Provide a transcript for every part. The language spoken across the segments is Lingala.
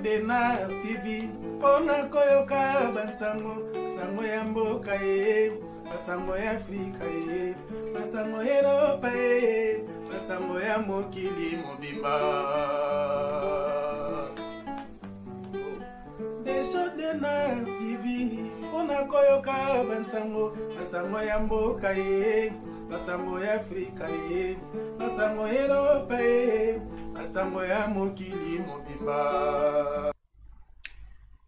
Deshodenar TV mpo na koyoka bansango, sango ya mboka ye, basango ya Afrika ye, basango ya Eropa ye, basango ya mokili mobimba. Deshodenar TV mpo na koyoka bansango, basango ya mboka ye, basango ya Afrika ye, basango ya Eropa ye, basango ya mokili mobimba.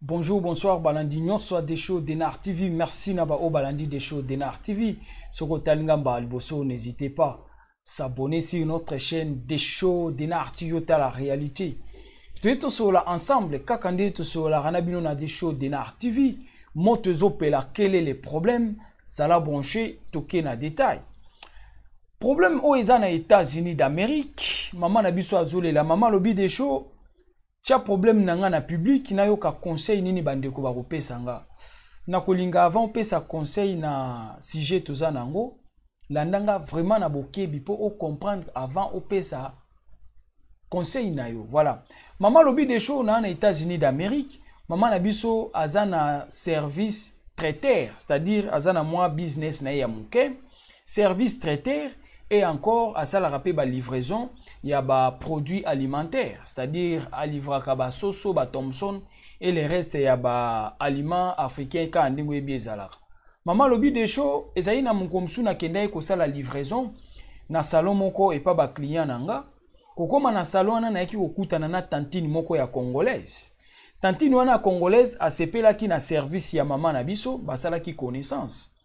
Bonjour, bonsoir, balandi nyonso ya Desho Denar TV. Merci na ba oyo balandi Desho Denar TV. Soki otali nga mbala liboso, n'hésitez pas s'abonner sur notre chaîne Desho Denar TV, otala réalité. Toye tosolola ensemble kaka nde tosololaka na bino na Desho Denar TV. Moto ezopela, quel est le problème? Zala branché, toke na détail. Problème oyo eza na États-Unis d'Amérique, mama na biso azolela, mama alobi Desho tia problème na nga na public, nayoka conseil nini bandeko bakopesa nga. Nakolinga avant opesa conseil na sujet toza nango, landa nga vraiment na bokebi po o comprendre avant opesa conseil na yo. Voilà. Mama alobi Desho na na États-Unis d'Amérique, mama na biso aza na service traiteur, c'est-à-dire aza na mwa business na ye ya moke, service traiteur, et encore asalaka pe ba livraison ya ba produits alimentaires, c'est-à-dire alivraka ba soso, ba Thomson et le reste ya ba aliments africains kaka ndenge oyebi ezalaka. Mama alobi Desho ezali na mokolo mosusu nakendaki kosala livraison na salon moko epa ba client na nga. Kokoma na salon wana nayaki kokutana na tantine moko ya congolaise. Tantine wana ya congolaise asepelaki na service ya mama na biso, basalaki connaissance.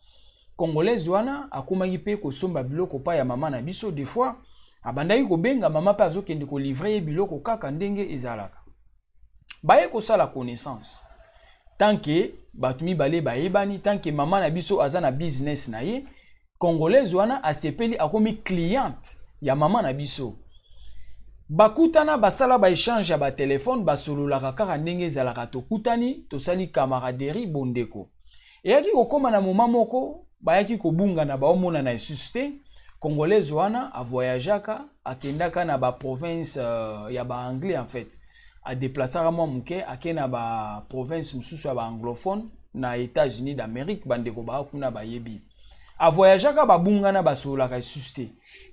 Congolaise wana akomaki pe kosomba biloko pa ya mama na biso, des fois abandaki kobenga mama pe azokende kolivre ye biloko kaka ndenge ezalaka. Baye kosala connaissance. Tant que bato mibale bayebani, tant que mama na biso aza na business na ye, congolaise wana asepeli akomi cliente ya mama na biso. Bakutana, basala ba échange ya ba téléphone, basololaka kaka ndenge ezalaka, tokutani, tosali camaraderie, bondeko. Eyaki kokoma na moment moko bayaki kobungana, baomonana lisusu te. Congolaise wana avoyageaka, akendaka na ba province ya ba anglais en fait. Adeplasaka mwa moke, ake na ba province mosusu ya ba anglophone na États-Unis d'Amérique, bandeko ba kuna bayebi. Avoyageaka, babungana, basololaka lisusu te.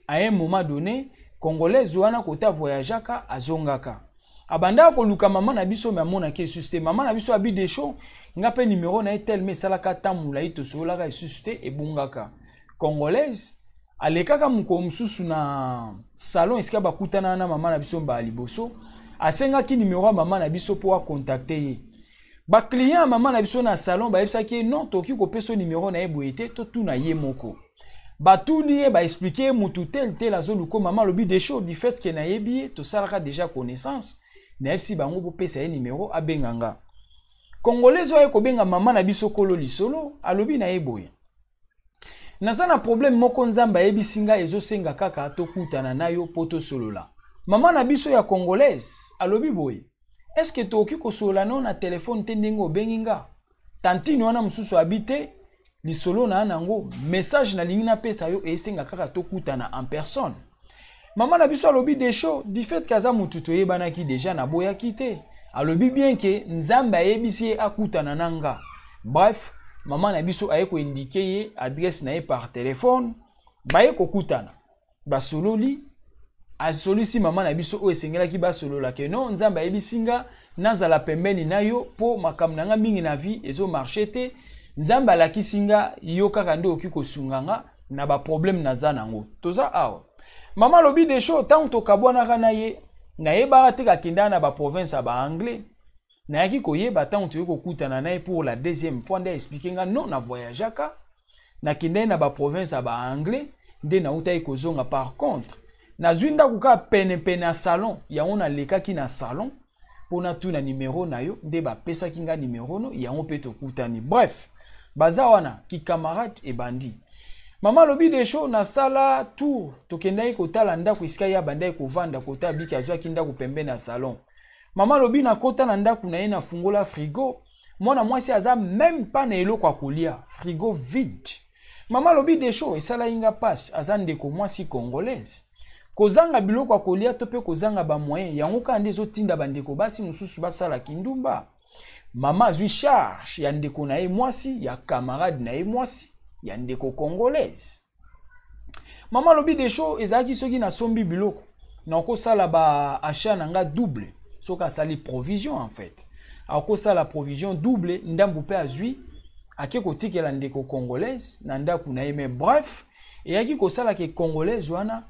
À un moment donné, congolaise wana kota avoyageaka, azongaka. Abandaka koluka mama na biso, me amonaki lisusu te. Mama na biso abi Desho, nga pe numéro na ye tellement esalaka temps molai tosololaka lisusu te, ebungaka. Congolaise alekaka mokolo mosusu na salon esika bakutana na mama na biso mbala liboso, asengaki numéro ya mama na biso po akontakte ye. Ba client ya mama na biso na salon bayebisaki ye non, tokoki kopesa numéro na ye boye te, totuna ye moko. Batuni ye, ba expliquer ye mutu tel tel azoluka. Mama alobi Desho, du fait que nayebi ye, tosalaka déjà connaissance, nayebisi bango bopesa ye numéro abenga nga. Congolais oyo aye kobenga mama na biso kolo lisolo, alobi na ye boye: naza na problème moko, Nzambe ayebisi nga ezosenga kaka tokutana na yo po tosolola. Mama na biso ya congolaise alobi boye: est-ce que tokoki kosolola no na téléphone te ndenge obengi nga? Tantine wana mosusu abi te, lisolo na nango message nalingi napesa yo esenga kaka tokutana en personne. Mama na biso alobi Desho, du fait que aza mutu toyebanaki déjà, naboyaki te. Alobi bien ke Nzambe ayebisi ye akutana na nga. Bref, mama na biso aye koindike ye adresse na ye par téléphone, baye kokutana, basololi, asolisi mama na biso oyo esengelaki basolola ke non, Nzambe ayebisi nga nazala pembeni na yo po makambo na nga mingi na vie ezo marcher te, Nzambe alakisi nga yo kaka nde okoki kosunga nga na ba problème naza nango. Toza awa. Mama alobi Desho, ntango tokabwanaka na ye, nayebaka te kakendaka na ba province ya ba anglais. Nayaki koyeba ntango toyei kokutana na ye pour la deuxième fois, nde aexplike nga non, na voyageaka, nakendaki na ba province ya ba anglais, nde nautaki kozonga. Par contre, nazwi ndako kaka penepene ya salon, yango nalekaki na salon mpo natuna numero na yo, nde bapesaki nga numero no, yango mpe tokutani. Bref, baza wana ki camarade ebandi. Mama alobi Desho, nasala tour, tokendaki kotala ndako esika ye abandaki kovanda, kota biki azwaki ndako pembeni ya salon. Mama alobi nakota na ndako na ye, nafungola frigo, mwana mwasi aza même pas na eloko ya kolia, frigo vide. Mama alobi Desho, esalaki nga pasi, aza ndeko mwasi congolaise. Kozanga biloko ya kolia to mpe kozanga bamoyen, yango kaka nde ezotinda bandeko basi mosusu basala kindumba. Mama azwi charge ya ndeko na ye mwasi, ya camarade na ye mwasi, ya ndeko congolaise. Mama alobi Desho, ezalaki soki nasombi biloko nakosala ba achat na nga double. Soki asali provision, en fait akosala provision double, ndambu mpe azwi ake kotikela ndeko congolaise na ndako na ye. Mais bref, eyaki kosala ke congolaise wana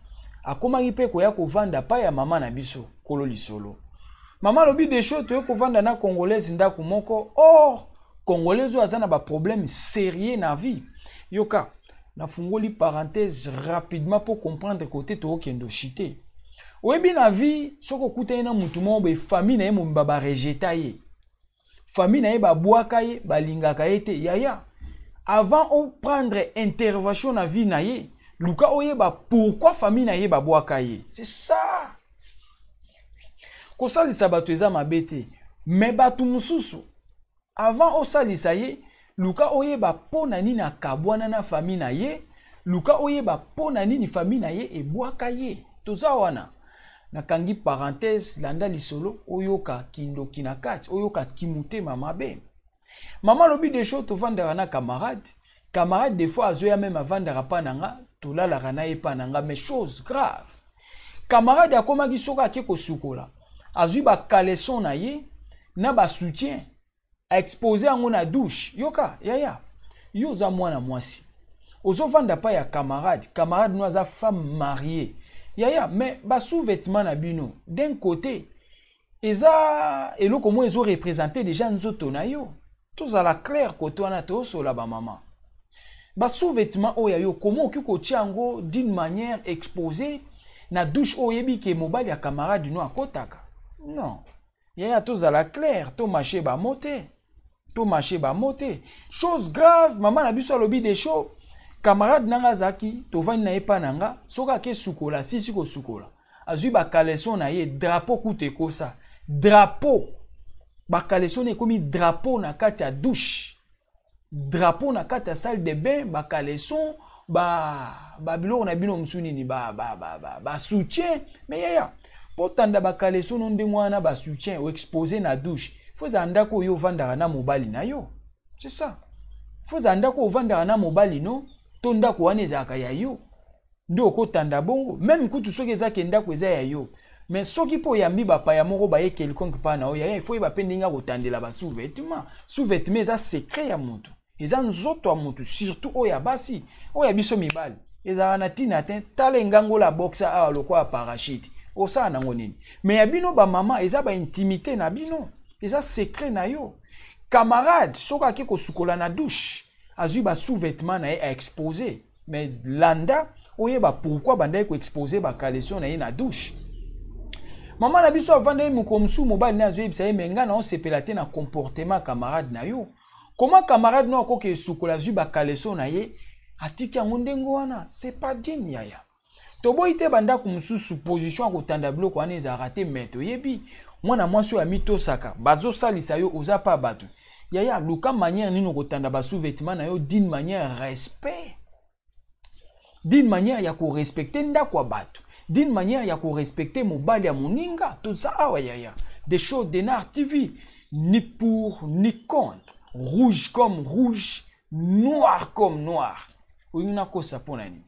akomaki mpe koya kovanda pa ya mama na biso kolo lisolo. Mama alobi Desho, toye kovanda na congolaise ndako moko, or congolaise oyo aza na baproblème sérieux na vie. Yoka, nafungoli parenthèse rapidement pour comprendre côté tookende oshite. Oyebi, na vie, soki okutani na mutu moko boye, famille na ye mobimba barejeta ye, famille na ye babwaka ye, balingaka ye te, yaya, avant oprendre intervention na vie na ye, luka oyeba pourquoi famille na ye babwaka ye. C'est ça. Kosalisa bato eza mabe te, mais bato mosusu, avant osalisa ye, luka oyeba mpo na nini akabwana na famille na ye, luka oyeba mpo na nini famille na ye ebwaka ye. Toza wana. Nakangi parenthèse. Landa lisolo, oyoka kindoki na kati, oyoka kimutema mabe. Mama alobi Desho, tovandaka na camarade. Camarade des fois azoya même avandaka mpa na nga, tolalaka na ye mpa na nga. Mais chose grave, camarade akomaki soki ake kosukola, azwi bacaleçon na ye na basoutien, aexpose yango na douche. Yoka yaya, yo oza mwana mwasi, ozovanda pa ya camarade, camarade no aza femme mariée, yaya, mais basous-vêtement na bino, d'un côté eza eloko moko ezoreprésente déjà nzoto na yo. Tozala clair kote wana, tozosola bamama. Basous-vêtement oyo ya yo, komo okoki kotia yango d'une manière exposée na douche oyo oyebi ke mobali ya camarade no akotaka? Non yaya, tozala clair, tomâcher bamots te, tomâcher bamots te. Chose grave, mama na biso alobi Desho, camarade na nga azalaki, tovandi na ye mpa na nga, soki ake sukola, asisi kosukola, azwi bacaleçon na ye, drapeau kutu ekosa drapeau, bacaleçon na ekomi drapeau na kati ya douche, drapeau na kati ya salle de bain, bacaleçon, babiloko na bino mosusu nini, basoutien. Mais yaya, mpo tanda bacaleçon no ndenge wana, basoutien oexpose na douche, faut ezala ndako oyo ovandaka na mobali na yo. C'est ça, faut ezala ndako oyo ovandaka na mobali no, to ndako wana ezalaka ya yo nde okotanda bongo. Même kutu soki ezaki ndako eza ya yo, mais soki mpo oyambi bapaya moko baye quelconque mpa na yo, yaya, ifo oyeba mpe ndenge akotandela basous-vêtement. Sous-vêtement eza secret ya motu, eza nzoto ya motu, surtout oyo ya basi. Oyo ya biso mibali ezalaka na ntina te. Tala engangola boxer awa lokola parachute, osala nango nini? Mais ya bino bamama eza baintimité na bino, eza secret na yo. Camarade soki ake kosukola na douche, azwi basous-vêtement na ye, aexpose. Mais landa, oyeba pourquoi bandaki koexpose bacaleçon na ye na douche. Mama na biso avanda ye mokolo mosusu, mobali na ye azoyebisa ye: me ngai na osepela te na comportement camarade na yo. Koma camarade no akoki esukola, azwi bacaleçon na ye, atiki yango ndenge wana? C'est pas digne, yaya. Toboyi te, bandako mosusu position ya kotanda biloko wana ezalaka te, mais toyebi mwana mwasi oyo amitosaka, bazosalisa yo, oza pa bato, yaya, luka manière nini okotanda basous-vêtement na yo d'une manière respect, d'une manière ya korespecte ndako ya bato, d'une manière ya korespecte mobali ya moninga. Toza awa yaya, Des Show Denar TV, ni pour ni contre, rouge comme rouge, noir comme noir. Olingi nakosa mpo na nini?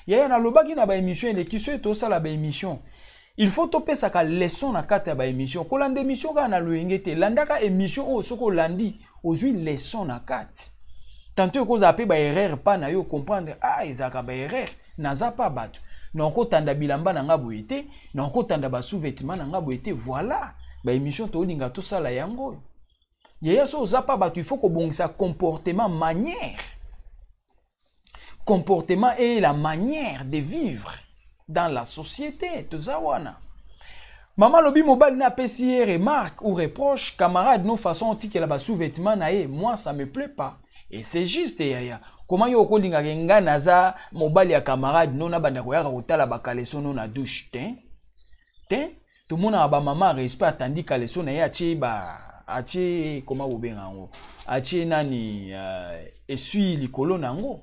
Yaya, nalobaki na baémission eleki, soki tosala baémission, il faut topesaka leçon na kati ya baémission. Kolanda émission kaka na loyenge te, landaka émission oyo, soki olandi, ozwi leçon na kati. Tantôt ekozala mpe baerreur mpa na yo, comprendre: ah, ezalaka baerreur, naza pa bato, nakotanda bilamba na nga boye te, nakotanda basous-vêtement na nga boye te. Voilà baémission tolinga tosala yango oyo. Yaya, so oza pa bato, il faut kobongisa comportement, manière, comportement et la manière de vivre dans la société. Toza wana. Mama alobi mobali na apesi ye remarque ou reproche: camarade no, façon otikela basous-vêtement na ye, moi ça me plaît pas. Et c'est juste, yaya. Koma yo okolingaka nga naza mobali ya camarade no, nabanda koyaka kotala bacaleçon no na douche te? Te, tomonaka bamama respect, atandi caleçon na ye, atie ba atie, koma bobenga yango, atie nani, essuie likolo na yango,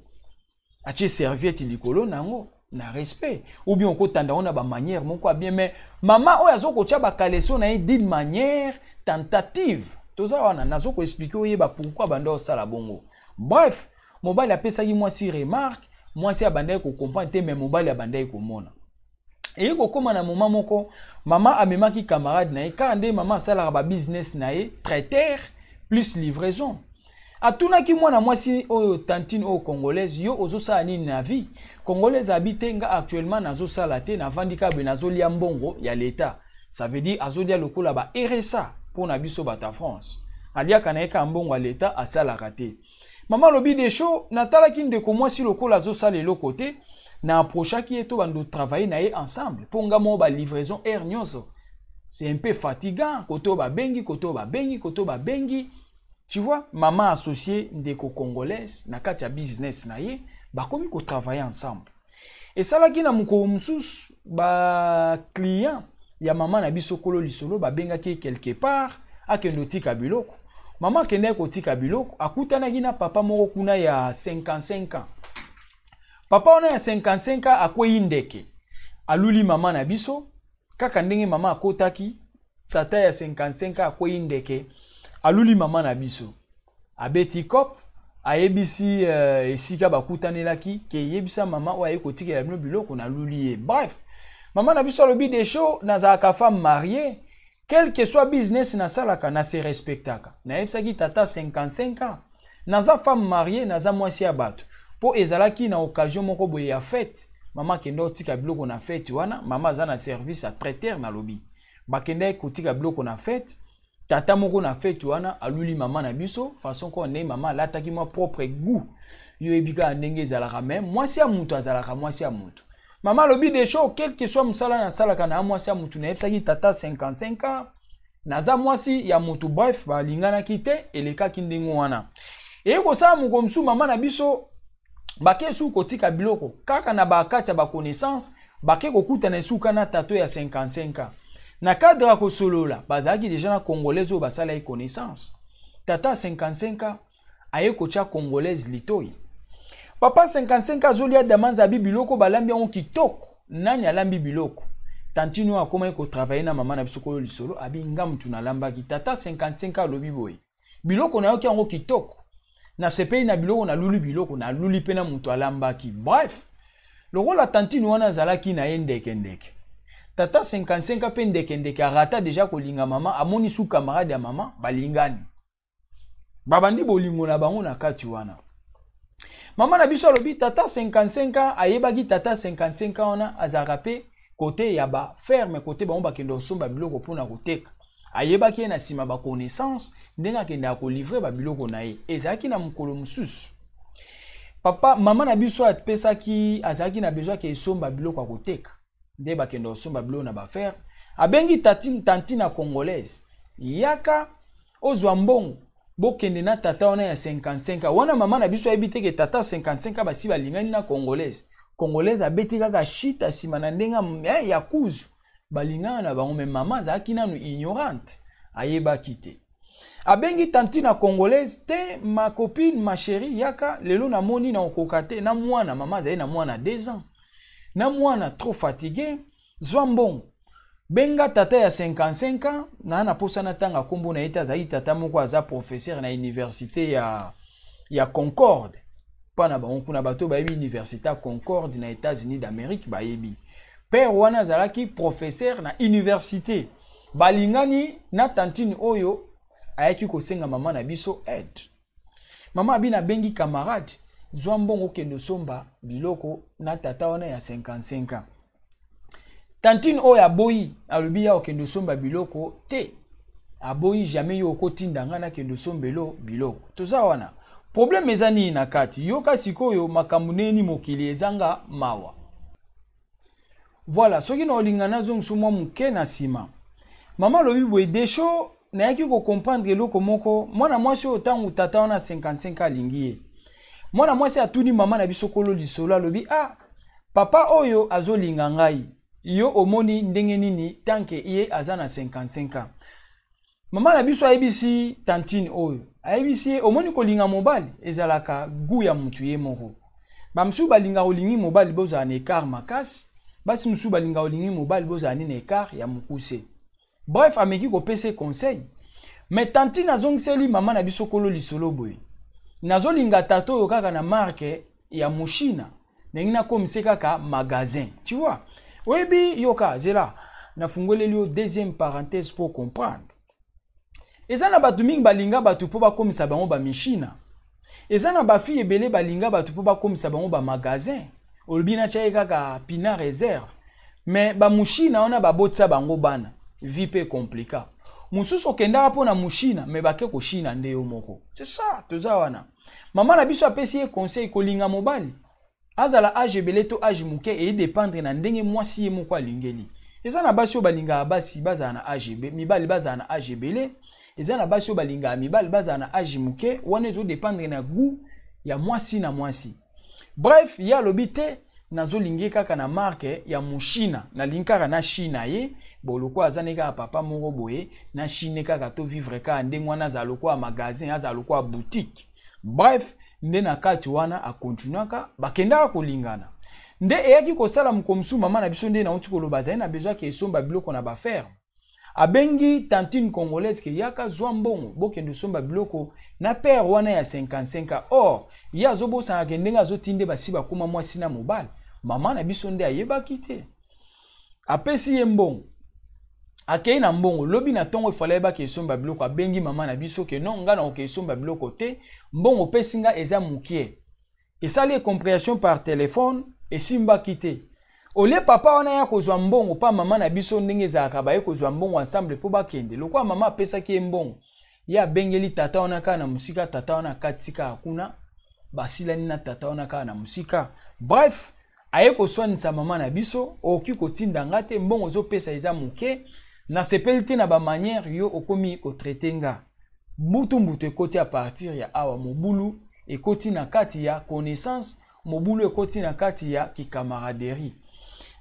atie serviette likolo na yango. Na respect, ou bien okotanda yango na bamanière moko ya bien. Mais mama oyo azokotia bacaleçon na ye d'une manière tentative. Toza wana, nazokoexpliquer, oyeba pourquoi banda osala bongo. Bref, mobali apesaki mwasi remarque, mwasi abandaki kocomprendre te, mais mobali abandaki komona. Eye kokóma na moma moko, mama amemaki camarade na ye, kaka nde mama asalaka babusiness na ye, traiteur plus livraison. Atunaki mwana mwasi oyo, tantine oyo congolaise: "Yo ozosala nini na vie?" Congolaise abi te: "Nga actuellement nazosala te, navandi kaka boye, nazolia mbongo ya leta." Ça veut dire azolia lokola ba RSA mpo na biso bato ya France. Aliaka na ye kaka mbongo ya leta, asalaka te. Mama alobi: "Desho, natalaki ndeko mwasi lokola azosala eloko te, na approchaki ye to bando travailler na ye ensemble, mpo nga moko balivraison heure nyonso, c'est un peu fatigant, koto babengi, koto babengi, koto babengi." Tu vois, mama associé ndeko congolaise na kati ya business na ye, bakomi kotravailler ensemble. Esalaki na mokolo mosusu, baclient ya mama na biso kolo lisolo babengaki ye quelque part akende otika biloko. Mama akendaki kotika biloko, akutanaki na papa moko kuna ya 55 ans. Papa wana ya 55 ans akwei ndeke, aluli mama na biso. Kaka ndenge mama akotaki, tata ya 55 ans akwei ndeke, aluli mama na biso, abeti cop, ayebisi esika bakutanelaki ke eyebisa mama oyo aye kotikela bino biloko, naluli ye. Bref, mama na biso alobi: "Desho, nazalaka femme mariée, quel que soit business nasalaka, nase respectaka. Nayebisaki tata 55 ans, naza femme mariée, naza mwasi ya bato." Mpo ezalaki na occasion moko boye ya fête, mama akende kotika biloko na fête wana. Mama aza na service ya traiteur. Nalobi bakendaki kotika biloko na fête, tata moko na fête wana aluli mama na biso, façon kaka ndenge mama alataki mwa propre goût. Yo oyebi kaka ndenge ezalaka, mais mwasi ya moto azalaka mwasi ya moto. Mama alobi: "Desho, quel que soit mosala nasalaka, na mwasi ya motu. Nayebisaki tata 55 ans, naza mwasi ya motu." Bref, balinganaki te, elekaki ndenge wana. Eye kosala moko mosusu, mama na biso bake esuku kotika biloko kaka na bakati ya baconnaissance, bake kokutana esuka na tato ya 55 ans. Na cadre ya kosolola, bazalaki déjà na congolaise oyo basalaki connaissance. Tata 55 ans aye kotya congolaise litoi. Papa 55 azolia damanza, abi biloko balambi yango kitoko, nani alambi biloko? Tantine oyo akomaki kotravailler na mama na biso koyo lisolo abi: "Nga mutu nalambaki." Tata 55 alobi boye: "Biloko nayoki yango kitoko, nasepeli na biloko, naluli biloko, naluli mpe na moto alambaki." Bref, lokola tantine wana azalaki na ye ndekendeke, tata 55 mpe ndekendeke, arata déjà kolinga mama, amoni su camarade ya mama, balingani, babandi bolingo na bango na kati wana. Mama na biso alobi tata 55 ans ayebaki tata 55 ans wana azalaka mpe kote ya baferme, kote bango bakende kosomba biloko mpona koteka. Ayebaki ye na nsima baconnaissance, ndenge akendaka kolivrer babiloko na ye. Ezalaki na mokolo mosusu, papa, mama na biso apesaki, azalaki na besoin ake esomba biloko ya koteka, nde bakende kosomba biloko na baferme. Abengi tantine congolaise: "Yaka ozwa mbongo, bokende na tata wana ya 55 wana." Mama na biso ayebi te ke tata 55 basi balingani na congolaise. Congolaise abeti kaka shita nsima na ndenge ya kuzu, balingana na bango. Mais mama azalaki nanu ignorante, ayebaki te. Abengi tantine congolaise te: "Ma copine, ma chérie, yaka lelo, namoni na okoka te na mwana." Mama azali na mwana 2 ans, na mwana trop fatigué. "Zwa mbongo, benga tata ya 55 ans." Na posa natanga nkombo na ye te. Azalaki tata moko aza professeur na université ya Concorde. Mpa na bango kuna, bato bayebi université ya Concorde na États-Unis d'Amérique bayebi. Père wana azalaki professeur na université. Balingani na tantine oyo ayaki kosenga mama na biso aide. Mama abi: "Nabengi camarade, zwa mbongo, okende osomba biloko na tata wana ya 55 ans." Tantine oyo aboyi, alobi ya okende osomba biloko te. Aboyi: "Jamais yo okotinda ngai nakende osombelo biloko." Toza wana, problème eza nini na kati? Yoka sikoyo makambo neni mokili ezanga mawa. Voilà, soki na olinga nazongisa mwa moke na nsima. Mama alobi boye: "Desho, nayaki kocomprendre eloko moko. Mwana mwasi oyo, ntango tata wana 55 alingi ye, mwana mwasi atuni mama na biso kolo lisolo, alobi: 'Ah, papa oyo azolinga ngai, yo omoni ndenge nini tanke ye aza na 55 ans?' Mama na biso ayebisi tantine oyo, ayebisi ye: 'Omoni, kolinga mobali ezalaka goût ya mutu ye moko. Bamosusu balingaka olingi mobali bozala na écart makasi, basi mosusu balingaka olingi mobali bozala nini na écart ya mokuse. Bref, ameki kopesa conseil, mais tantine azongiseli mama na biso kolo lisolo boye: nazolinga tata oyo kaka na marque ya moshina, ndenge nakomise kaka magasin, tu vois. Oyebi, yoka, zela nafungoleli yo deuxième parenthèse pour comprendre. Eza na bato mingi balinga bato mpo bakomisa bango bamishina. Eza na bafille ebele balinga bato mpo bakomisa bango bamagasin. Olobi natya ye kaka pina réserve, mais bamushina wana babotisa bango bana, vie mpe compliqué. Mosusu okendaka mpo na mushina, mais bake koshina nde yo moko. C'est ça, toza wana. Mama na biso apesi ye conseil: kolinga mobali azala âge ebele to âge moke, edépendre na ndenge mwasi ye moko alingeli. Eza na basi oyo balingaka basi bazala na âge, mibali bazala na âge ebele. Eza na basi oyo balingaka mibali bazala na âge moke. Wana ezodépendre na goût ya mwasi na mwasi. Bref, ye alobi te, nazolingi kaka na marque ya moshina, nalingi kaka na chine ye bo lokola aza ne kaka papa moko boye, na chine kaka to vivre kaka ndenge wana, azala lokola magasin, azala lokola boutique. Bref, nde na kati wana akontinuaka, bakendaka kolingana. Nde eyaki kosala moko mosusu, mama na biso, nde nauti koloba, azali na besoin ke esomba biloko na baferme. Abengi tantine congolaise ke yaka zwa mbongo, bokende osomba biloko na père wana ya 55 ans. Or ye azobosanaka ndenge azotinde basi bakóma mwasi na mobali. Mama na biso nde ayebaki te, apesi ye mbongo, akei na mbongo. Lobi na ntongo efala ayebaki esomba biloko. Abengi mama na biso ke non, nga na oke esomba biloko te, mbongo opesi nga eza mokie. Esali compréhension par téléphone, esimbaki te. Olie papa wana ya kozwa mbongo mpa mama na biso, ndenge ezalaka, baye kozwa mbongo ensemble mpo bakende. Lokola mama apesaki ye mbongo, ye abengeli tata wana kaka na mosika. Tata wana akati kaka kuna, basilani na tata wana kaka na mosika. Bref, aye koswanisa mama na biso: okoki kotinda nga te, mbongo ozopesa eza moke, nasepeli te na bamanière yo okomi kotraiter nga. Mbutu mbutu ekoti. À partir ya awa, mobulu ekoti na kati ya connaissance, mobulu ekoti na kati ya kicamaraderie.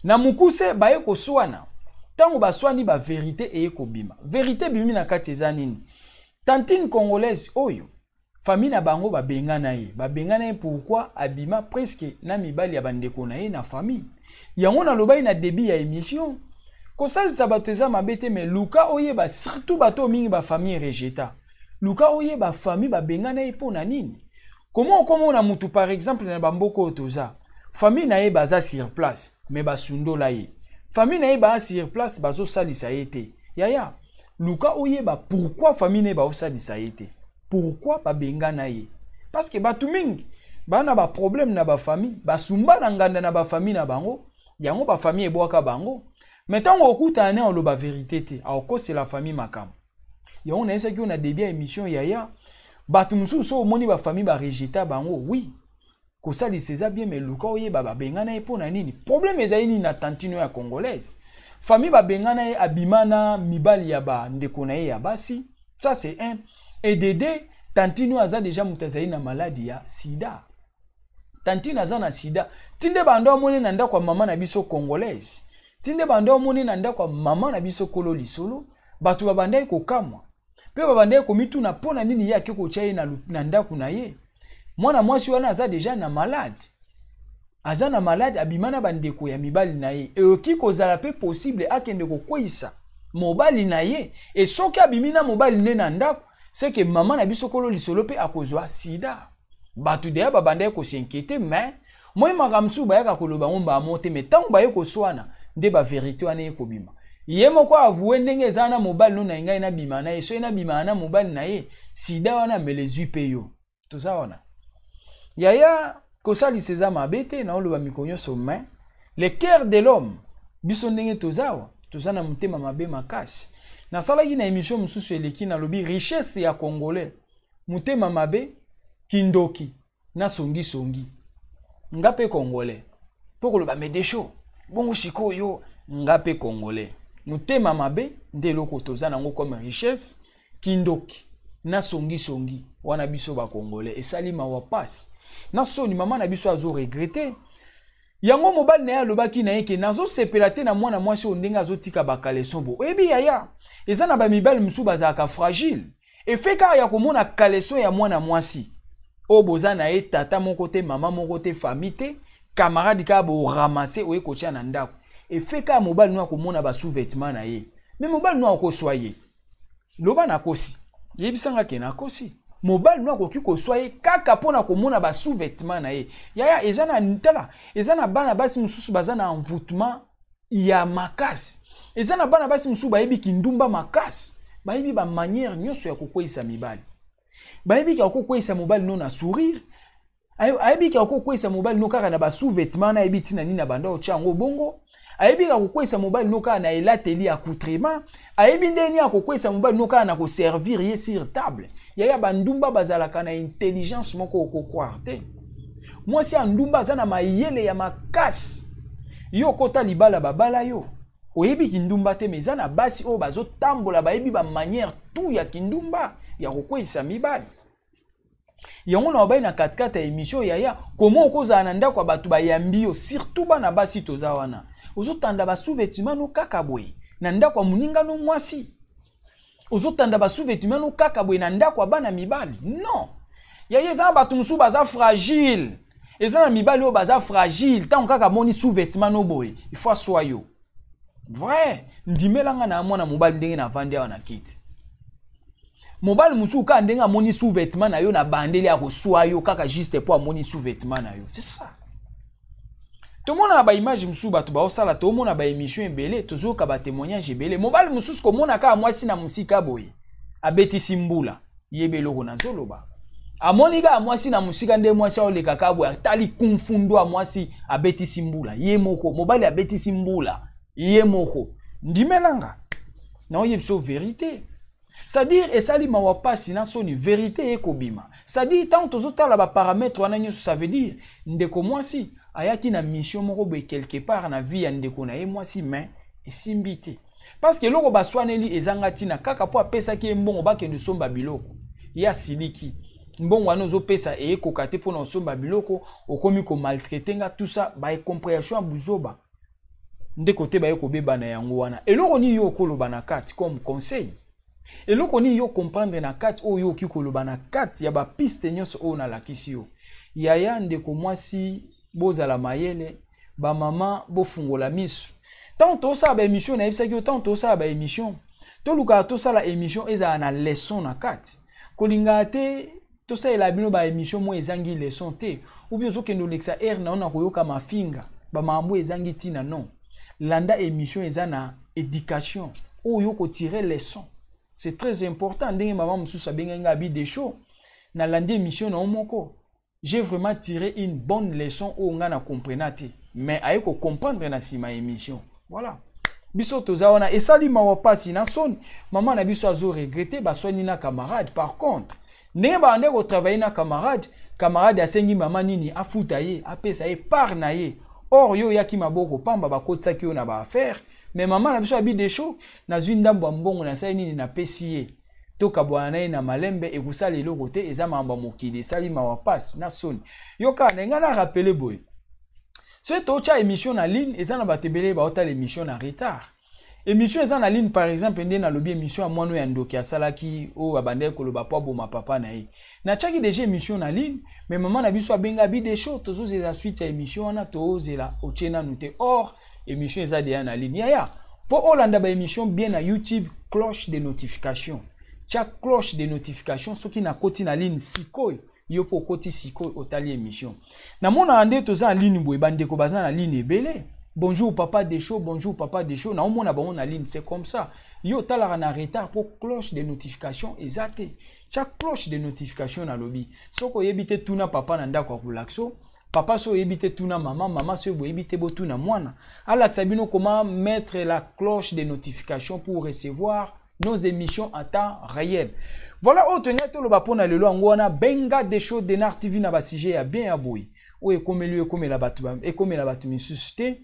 Na mokuse, baye koswana. Ntango baswani, bavérité eye kobima. Vérité ebimi na kati eza nini? Tantine congolaise oyo, famille na bango babengana ye. Babengana ye pourquoi? Abima presque na mibali ya bandeko na ye na famille. Yango nalobaki na début ya émission, kosalisa bato eza mabe te, mais luka oyeba, surtout bato oyo mingi bafamille rejeter, luka oyeba famille babengana ye mpo na nini. Comment okomona mutu, par exemple na bamboka oyo toza, famille na ye baza sur place, mais basundola ye, famille na ye baza sur place, bazosalisa ye te? Yaya, luka oyeba pourquoi famille na ye baosalisa ye te, pourquoi babengana ye. Parce que bato mingi baa na baproblème na bafamille, basumba na nganda na bafamille na bango, yango bafamille ebwaka bango. Mais ntango okutana ne, oloba vérité te, akokosela famille makambo. Yango nayebisaki yo na début ya émission, yaya, bato mosusu so omoni bafamille barejeter bango, oui, kosalisa eza bien, mais luka oyeba babengana ye mpo na nini. Problème ezali nini na tantine ya congolaise? Famille babengana ye, abima na mibali ya bandeko na ye ya basi. Ça c'est un. Et de deux, tantine oyo aza déjà moto azali na maladie ya sida. Tantine aza na sida. Tinde bando amoni na ndako ya mama na biso congolaise, tinde bando amoni na ndako ya mama na biso kolo lisolo, bato babandaki kokamwa mpe babandaki komituna mpo na nini ye ake kotya ye na ndako na ye. Mwana mwasi wana aza déjà na maladie, aza na maladie, abima na bandeko ya mibali na ye. Ekoki kozala mpe possible akende kokweyisa mobali na ye. E soki abimi na mobali nde na ndako, seke mama na biso kolo lisolo mpe akozwa sida. Bato deya babandaki kos'inquiéter, mais moi makambo mosusu bayaka koloba ngo mbala te. Mais ntango baye koswana, nde bavérité wana ekobima. Ye moko avouer ndenge eza na mobali no na ngai nabima na ye, soki nabimaka na mobali na ye, sida wana mele ezwi mpe yo. Toza wana, yaya, kosalisa eza mabe te, naoloba mikolo nyonso, mais le cœur de l'homme, biso ndenge toza awa, toza na motema mabe makasi. Nasalaki na émission mosusu eleki, nalobi richesse ya congolais: motema mabe, kindoki na songisongi. Nga mpe congolais, mpo koloba medesho bongo sikoyo, nga mpe congolais, motema mabe nde eloko toza nango comme richesse, kindoki na songisongi wana. Biso bacongolais, esali mawa, pasi na soni. Mama na biso azoregretter yango. Mobali na ye alobaki na ye ke nazosepela te na mwana mwasi oyo ndenge azotika bacaleçon bo. Oyebi yaya, eza na bamibali mosusu bazalaka fragile. Efe kaka ya komona caleçon ya mwana mwasi, Oyo boza na ye tata moko te, mama moko te, famille te, camarade kaka boramase oye kotia na ndako. Efe kaka mobali no akomona ba sous-vêtements na ye. Mais mobali no akoswa ye. Loba nakosi. Yebisa nga ke nakosi. Mobali no akoki koswa ye kaka mpona komona ba sous-vêtements na ye. Yaya, eza na tala, eza na bana basi mosusu baza na envoûtement ya makasi. Eza na bana basi mosusu bayebi kindumba makasi. Bayebi ba manière nyonso ya kokweyisa mibali. Bayebi ka kokweyisa mobali no na sourire. Ayebi ka kokweyisa mobali no kaka na ba sous-vêtements na yebi tina nini na banda otya yango bongo. Ayebi ka kokweyisa mobali no kaka na elateli accoutrement. Ayebi ndenge nini akokweyisa mobali no kaka na koservir ye sur table. Yaya, bandumba bazalaka na intelligence moko okocroire te. Mwasi ya ndumba aza na mayele ya makasi. Yo okota libala babala yo. Oyebi kindumba te, mais eza na basi oyo bazotambola bayebi ba manière tout ya kindumba ya kokweyisa mibali. Yango na babai na katikati ya émission, yaya, komo okozala na ndako ya bato bayambi yo, surtout bana basi toza wana, ozotanda ba sous-vêtements no kaka boye na ndako ya moninga no mwasi, ozotanda ba sous-vêtements no kaka boye na ndako ya bana mibali. Non, yaya, eza na bato mosusu baza fragile, eza na mibali oyo baza fragile. Ntango kaka amoni sous-vêtement no boye, il faut aswa yo vrai. Ndimelanga na mwana mobali ndenge navandi awa na kiti, mobali mosusu kaka ndenge amoni sous-vêtement na yo na bandeli, akoswa yo kaka juste mpo amoni sous-vêtement na yo. C'est ça. Tomonaka baimage mosusu bato baosala, tomona baémission ebele, tozoyoka batémoignage ebele. Mobali mosusu komona kaka mwasi na mosika boye, abetisi mbula. Yebi eloko nazoloba. Amoni kaka mwasi na mosika, nde mwasi aoleka kaka boye, atali kumfundu ya mwasi, abetisi mbula ye moko. Mobali abetisi mbula ye moko. Ndimelanga, naoyebi so vérité. C'est-à-dire esali mawa, pasi na soni, vérité ekobima. C'est-à-dire ntango tozotala baparamètre wana nyonso, ça veut dire ndeko mwasi ayaki na mission moko boye quelque part na vie ya ndeko na ye mwasi, mais esimbi te, parce que eloko baswaneli ezanga ntina, kaka mpo apesaki ye mbongo bakende osomba biloko. Ye asiliki, mbongo wana ozopesa eyekoka te mpona osomba biloko, okomi komaltraiter nga, tout ça, baincompréhension ya buzoba. Ndeko te, baye kobeba na yango wana. Eloko nini yo okoloba na kati comme conseil? Eloko nini yo comprendre na kati oyo yo okoki koloba na kati ya bapiste nyonso oyo nalakisi yo? Yaya, ndeko mwasi, bozala mayele. Bamama, bofungola miso. Ntango tosala baémission, nayebisaki yo, ntango tosala baémission, tolukaka tosala émission ezala na leçon na kati. Kolingaka te tosalela bino baémission moko ezangi leçon te, ou bien ozokende olekisa heure na yo na koyoka mafinga, bamakambo ezangi ntina. Non, landa émission eza na éducation oyo kotirer leçon, c'est très important. Ndenge mama mosusu abengaki nga abi Desho, nalandi émission na yo moko, j'ai vraiment tiré une bonne leçon oyo nga na comprena te, mais aye kocomprendre na nsima ya émission. Voilà, biso toza wana. Esali mawa, pasi na soni. Mama na biso azoregretter, baswani na camarade. Par contre, ndenge babande kotravailler na camarade, camarade asengi mama nini? Afuta ye, apesa ye part na ye. Or yo oyaki maboko pamba, bakotisaki yo na baaffaire. Mais mama na biso abi Desho, nazwi ndambo ya mbongo, nasali nini? Napesi ye, tokabwana na ye na malembe, ekosala eloko te, eza makambo ya mokili. Esali mawa, pasi na soni. Yo kaka na ngai na rappeler boye, soki totya émission na ligne, eza na bato ebele baotala émission na retard. Émission eza na ligne, par exemple nde nalobi émission ya mwana oyo ya ndoki asalaki, oyo abandaki koloba po aboma papa na ye, natiaki déjà émission na ligne, mais mama na biso abenga abi Desho, tozozela suite ya émission wana, tozela otie nanu te. Or émission eza déjà na ligne. Yaya, mpo olanda baémission bien na YouTube, cloche de notification, tia cloche de notification. Soki nakoti na ligne sikoyo, yo mpo okoti sikoyo, otali émission. Namonaka nde toza na ligne boye, bandeko baza na ligne ebele: "Bonjour papa Desho, bonjour papa Desho." Naomona bango na ligne, c'est comme ça. Yo otalaka na retard mpo cloche de notification eza te. Tia cloche de notification. Nalobi, soki oyebi te, tuna papa na ndako ya kolakso. Papa so oyebi te, tuna mama. Mama soki boyebi te, botuna mwana alakisa bino comment mettre la cloche de notification pour recevoir nos émissions en temps réel. Voilà oyo tolingai toloba mpona lelo, yango wana. Benga Desho Denar TV na basujet ya bien ya boye oyo ekomeli oyo ekomela bato, ekomela bato misusu te.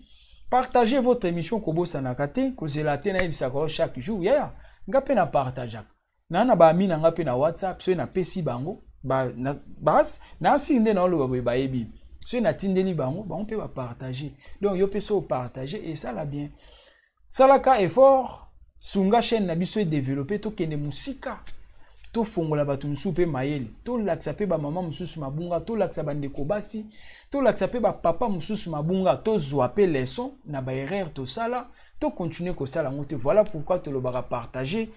Partagez votre émission, kobosanaka te, kozela te nayebisaka yo chaque jour. Yaya, nga mpe na partageaka na baami na nga mpe na WhatsApp. Soki napesi bango bas nasi nde naoloba boye, bayebi. Soki natindeli bango, bango mpe bapartage. Donc yo mpe so opartage, esala bien. Salaka effort, sunga chaîne na biso edévelopper, tokende mosika. Tofongola bato mosusu mpe mayele, tolakisa mpe bamama mosusu mabunga, tolakisa bandeko basi, tolakisa mpe bapapa mosusu mabunga, tozwa mpe leçon na baerreur tosala, tocontinue kosala yango te. Voilà pourquoi tolobaka partager,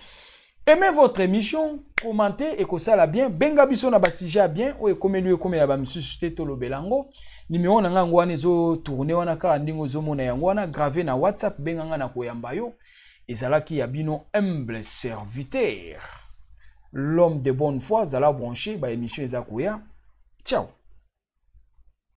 aimez votre émission, commentez, ekosala bien. Benga biso na basujet ya bien oyo ekomeli oyo ekomela bamisusu te, tolobela yango. Numéro na nga yango wana ezotourne wana kaka ndenge ozomona yango wana grave na WhatsApp. Benga nga na koyamba yo. Ezalaki ya bino humble serviteur, l'homme de bonne foi. Zala branché, baémission eza koya. Ciao.